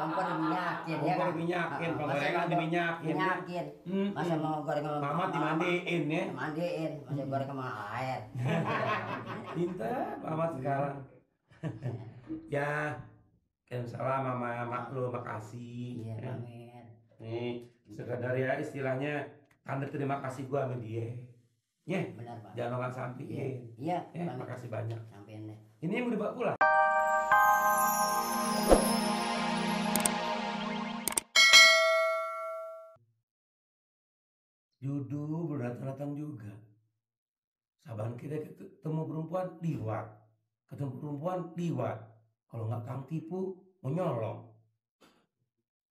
kompor diminyakin ya kan? Diminyakin, Masa diminyakin. Masa mau goreng sama Mamat dimandiin ya. Mandiin, masa goreng sama air. Pintar Mamat sekarang. Ya, kirim salam sama mak lu, makasih. Iya, Pamer. Nih, sekedar ya istilahnya tanda terima kasih gua sama dia. Ya, Benar, Pak. jangan orang sampein. Iya, makasih banyak. sampein deh. Ini yang mau dibawa pulang. Judu belum datang juga. Saban kita ketemu perempuan liwat, ketemu perempuan liwat. Kalau nggak kang tipu, mau nyolong.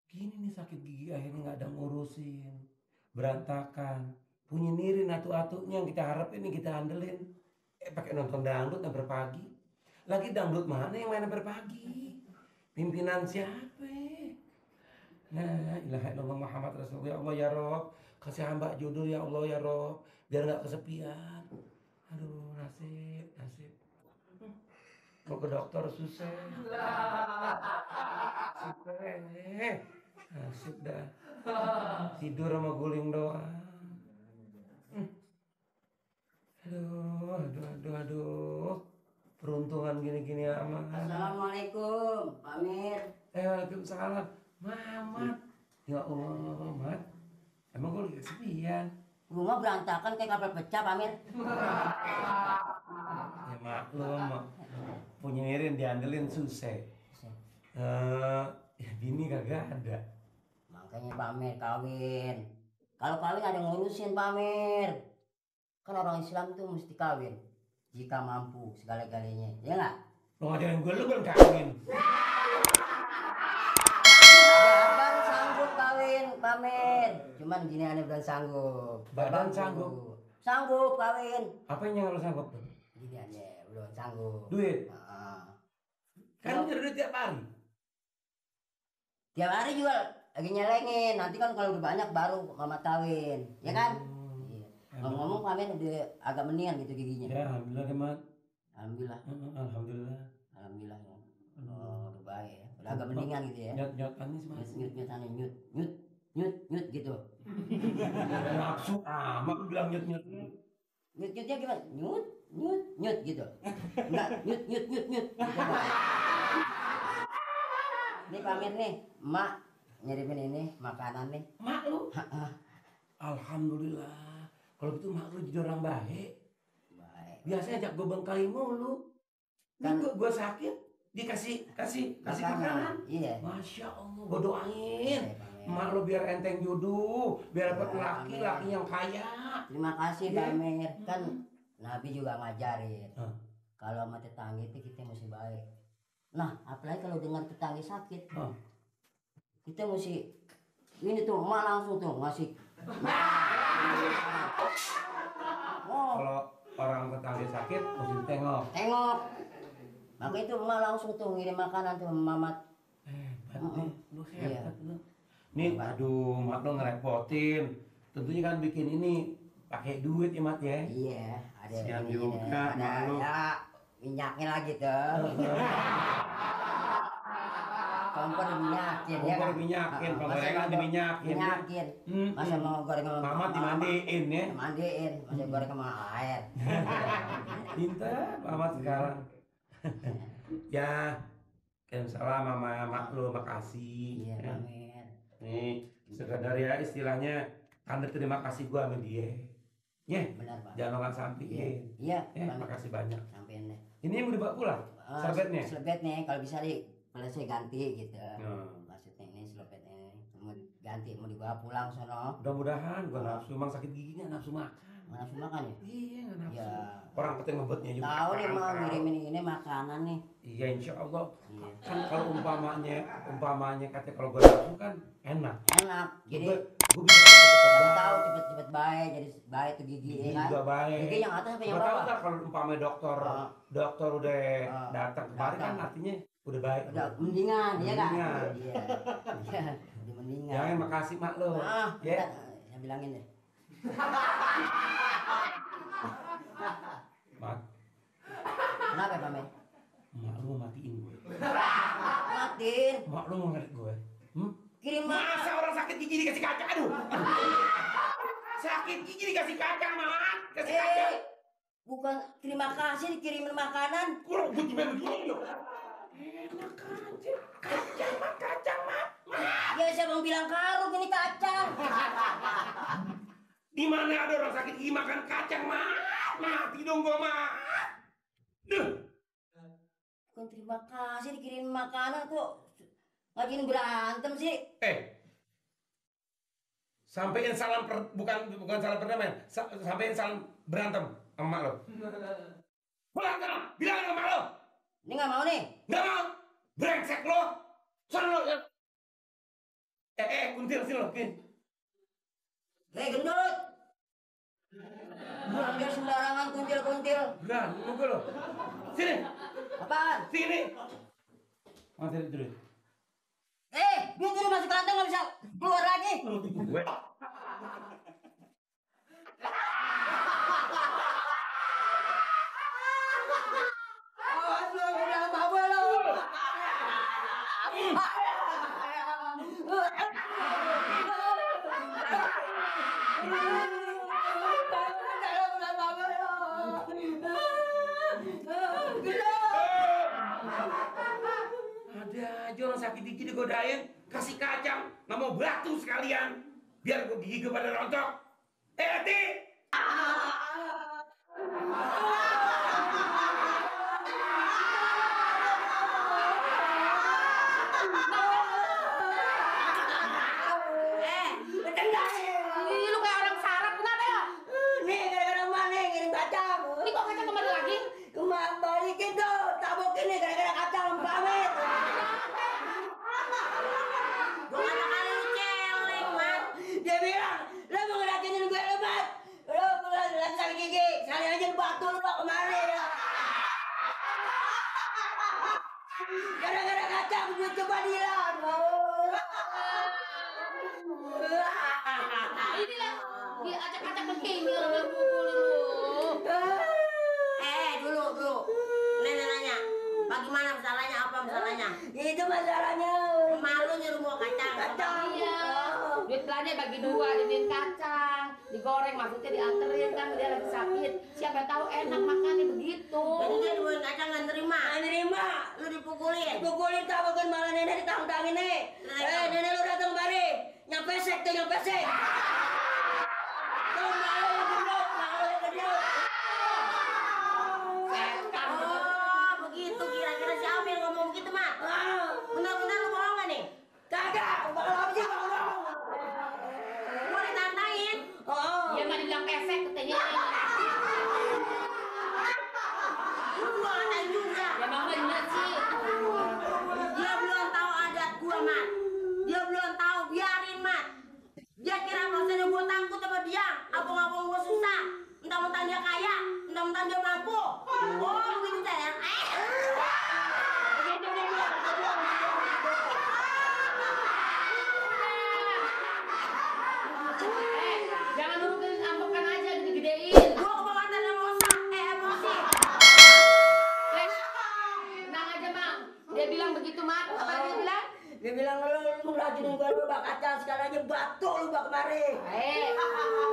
Gini nih sakit gigi akhirnya nggak ada ngurusin, berantakan. Punya nirin atu-atunya yang kita harapin, yang kita andelin. Pakai nonton dangdut sampai pagi. Lagi dangdut mana yang main sampai pagi? Pimpinan siapa? Nah, ilaha illallah Muhammad Rasulullah. Ya Allah ya Rob, kasih hamba jodoh ya Allah ya Rob, biar nggak kesepian. Aduh, nasib. Mau ke dokter susah. Nasib dah. Tidur sama guling doang. Aduh. Peruntungan gini-gini amat. Assalamualaikum, Pamer. Waalaikumsalam. Mamat. Ya Allah, Mat. Emang gue lagi kesepian. Rumah berantakan kayak kapal pecah, Pamer. Ya maklum, punya nirin diandelin susah. Ya bini kagak ada. Makanya Pamer kawin. Kalau kawin ada ngurusin, Pamer. Kan orang Islam tuh mesti kawin jika mampu segala-galanya, ya nggak? Lo ngajarin gue, lu belum kawin. Badan sanggup kawin, Pamer. Cuman gini aneh belum sanggup. Badan sanggup? Sanggup kawin. Apa yang lo sanggup tuh? Gini aneh belum sanggup. Duit? Kan nyari duit tiap hari. Tiap hari juga lagi nyelengin. Nanti kan kalau udah banyak baru Mamat kawin, ya kan? Ngomong Pamer udah agak mendingan gitu giginya. Ya alhamdulillah deh Mat. Alhamdulillah. Alhamdulillah ya. Oh udah baik ya. Udah agak mendingan gitu ya. Nyot anis Mas. Nyut gitu. Nafsu amat lu bilang nyut. Nyutnya gimana? Nyut gitu. Enggak nyut. Gitu, Nih Pamer nih, emak nyirimin ini makanan nih. Mak lu? Alhamdulillah. Kalau gitu mak lu jadi orang baik. Biasanya ajak gue bengkali mulu. Kan gue sakit, dikasih makanan. Iya. Masya Allah, gue doain. Mak lu biar enteng jodoh, biar dapat laki yang kaya. Terima kasih Pamer. Kan Nabi juga ngajarin. Kalau sama tetangga itu kita mesti baik. Nah, apalagi kalau dengar tetangga sakit, kita mesti ini tuh emak langsung tuh ngasih. Kalau orang tetangga sakit mesti tengok. Maka itu emak langsung tuh ngirim makanan tuh Mamat. Lu hebat lu. Nih, aduh, mak lu ngerepotin. Tentunya kan bikin ini pakai duit ya Mat ya. Iya, ada. Sian juga malu. Ya, minyaknya lagi tuh. Kompor diminyakin ya kan? Diminyakin. Masa mau goreng sama Mamat dimandiin ya. Mandiin, masa goreng sama air. Pintar Mamat sekarang. Ya, kirim salam sama mak lu, makasih. Iya, Pamer. Nih, sekedar ya istilahnya tanda terima kasih gua sama dia. Ya, Benar, Pak. jangan orang sampein. Iya, makasih banyak. sampein deh. Ini yang mau dibawa pulang? Serbetnya? Serbetnya kalau bisa kalau saya ganti gitu. Maksudnya ini serbetnya mau ganti, mau dibawa pulang sono. Mudah-mudahan gua nafsu, emang sakit giginya nafsu makan. Nafsu makan ya? Iya, nafsu. Ya. Orang penting ngebutnya juga. Tahu nih mau ngirimin ini makanan nih. Iya, insya Allah. Iya. Kan kalau umpamanya kata kalau gua nafsu kan enak. Jadi gua bisa tahu cepet-cepet baik, jadi baik tuh gigi ya kan? Juga baik. Gigi yang atas apa yang bawah? Tahu kalau umpamanya dokter udah datang kemarin kan artinya udah baik. Udah mendingan, ya kan? Iya. Udah mendingan. Ya, makasih mak lo. Ya. Yang bilangin deh. Mak. Kenapa Pamer? Mak lu mau matiin gue. Matiin. Mak lu mau ngeliat gue. kirim Masa orang sakit gigi dikasih kacang? Aduh. Sakit gigi dikasih kacang, Mat. Kasih kacang. Bukan terima kasih dikirimin makanan. Kurang begini begini loh. Enak aja. Kacang, Mat. Ya siapa yang bilang karung ini kacang. Di mana ada orang sakit gigi makan kacang, Mat? Mati dong gua, Mat. Duh. Bukan terima kasih dikirim makanan kok ngajakin berantem sih. Sampein salam bukan salam perdamaian. Sampein salam berantem sama mak lo. Pulang sana, bilang sama mak lo. Ini nggak mau nih. Nggak mau. Brengsek lo. Sana lo. Kuntil sini lo, Kin. Gendut. Dia sembarangan kuntil. Beran, nunggu lo. Sini. Apaan? Sini. Masih itu deh. Dia dulu masuk kandang nggak bisa keluar lagi. Gue. Awas lo, udah mabuk lo. Ada aja orang sakit gigi digodain, kasih kacang, nggak mau batu sekalian, biar gigi gue pada rontok. Hati! Lu kayak orang sarap, kenapa ya? Nih gara-gara mana ngirim kacang. Ini kok kacang kembali lagi? Balikin tuh, tabokin nih gara-gara kacang pamit. Gua kata kali lu celeng, Mat. Dia bilang, lu mau ngeracinin gue lu, Mat. Lu lagi sakit gigi, sekali aja batu lu kemari. Gara-gara kacang gue coba hilang. Inilah, dia acak-acak begini orang pukulin lu. Dulu. Nenek nanya, bagaimana masalahnya, apa masalahnya? Itu masalahnya. Malu nyuruh mau kacang. Iya. Duit belanja bagi dua, jadiin kacang, digoreng, maksudnya dianterin kan dia lagi sakit. Siapa tahu enak makannya begitu. Jadi dia dibuahin kacang nggak nerima. Nggak nerima. Lu dipukulin. Dipukulin tabokin malah nenek ditanggung-tangin nih. Nenek lu datang kemari. Nyapesek. Tuh malu gendut. Begitu kira-kira siapa yang ngomong begitu, Mak? Benar-benar lu bohong nggak nih? Kagak, bakal apa sih bakal bohong? Gua ditantangin. Dia mah dibilang pesek katanya. Lu gua ngatain juga. Ya mama bener sih. Dia belum tahu adat gua, Mat. Dia belum tahu, biarin, Mat. Dia kira maksudnya gua takut sama dia. Abang-abang gua susah. Mentang-mentang dia kaya, mentang-mentang dia mampu. Oh, begitu sayang. Jangan nurutin ambekan aja, gede-gedein. Gua kebawatan emosi. Tenang aja, Mak. Dia bilang begitu, Mak. Apa dia bilang? Dia bilang lu ngeracinin gua lu bak kacang sekali aja batu lu bak kemari.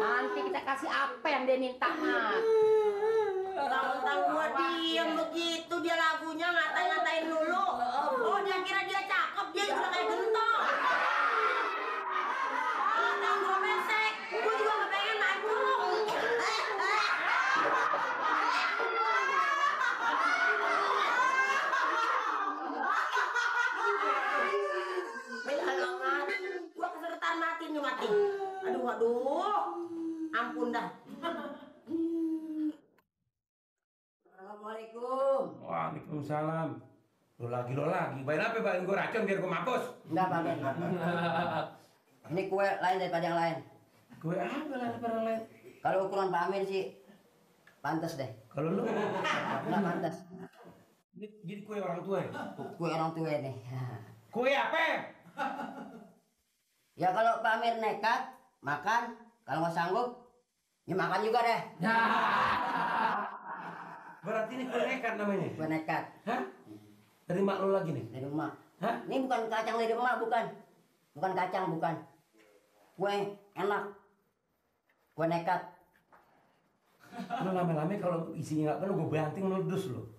Nanti kita kasih apa yang dia minta, Mak. Tentang gua diem begitu dia lagunya ngatain dulu. Oh dia kira dia cakep, dia juga kayak gentong. Tentang gua pesek, gua juga kepengen maju. Gua kesertaan mati. Aduh, ampun dah. Assalamualaikum. Waalaikumsalam. Lo lagi. Bayain apa, bayain gue racun biar gue mampus. Enggak, Pak Ben. Ini kue lain daripada yang lain. Gue apa daripada lain? Kalau ukuran Pak Amir sih pantas deh. Kalau lu Enggak pantas. jadi kue orang tua ya? Kue orang tua nih. Kue apa? Ya kalau Pak Amir nekat makan, kalau nggak sanggup ya makan juga deh. Berarti ini kue nekat namanya? Kue nekat. Hah? Dari mak lo lagi nih? Dari emak. Hah? Ini bukan kacang dari emak, bukan. Bukan kacang, bukan. Kue enak. Kue nekat. Lu lama-lama kalau isinya nggak penuh gue banting meledos lo.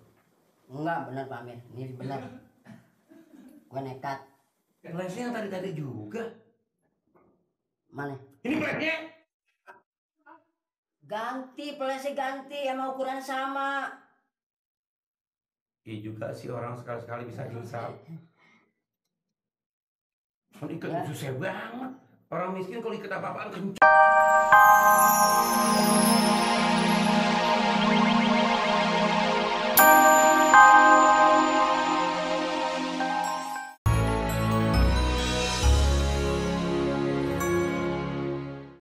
Enggak, bener Pak Amir. Ini bener. Kue nekat. Flashnya yang tadi-tadi juga. Mana? Ini flashnya. Ganti, flashnya ganti. Emang ukuran sama. Iya juga sih orang sekali-sekali bisa insaf. Kan ikat susah banget. Orang miskin kalau ikat apa-apaan kencang.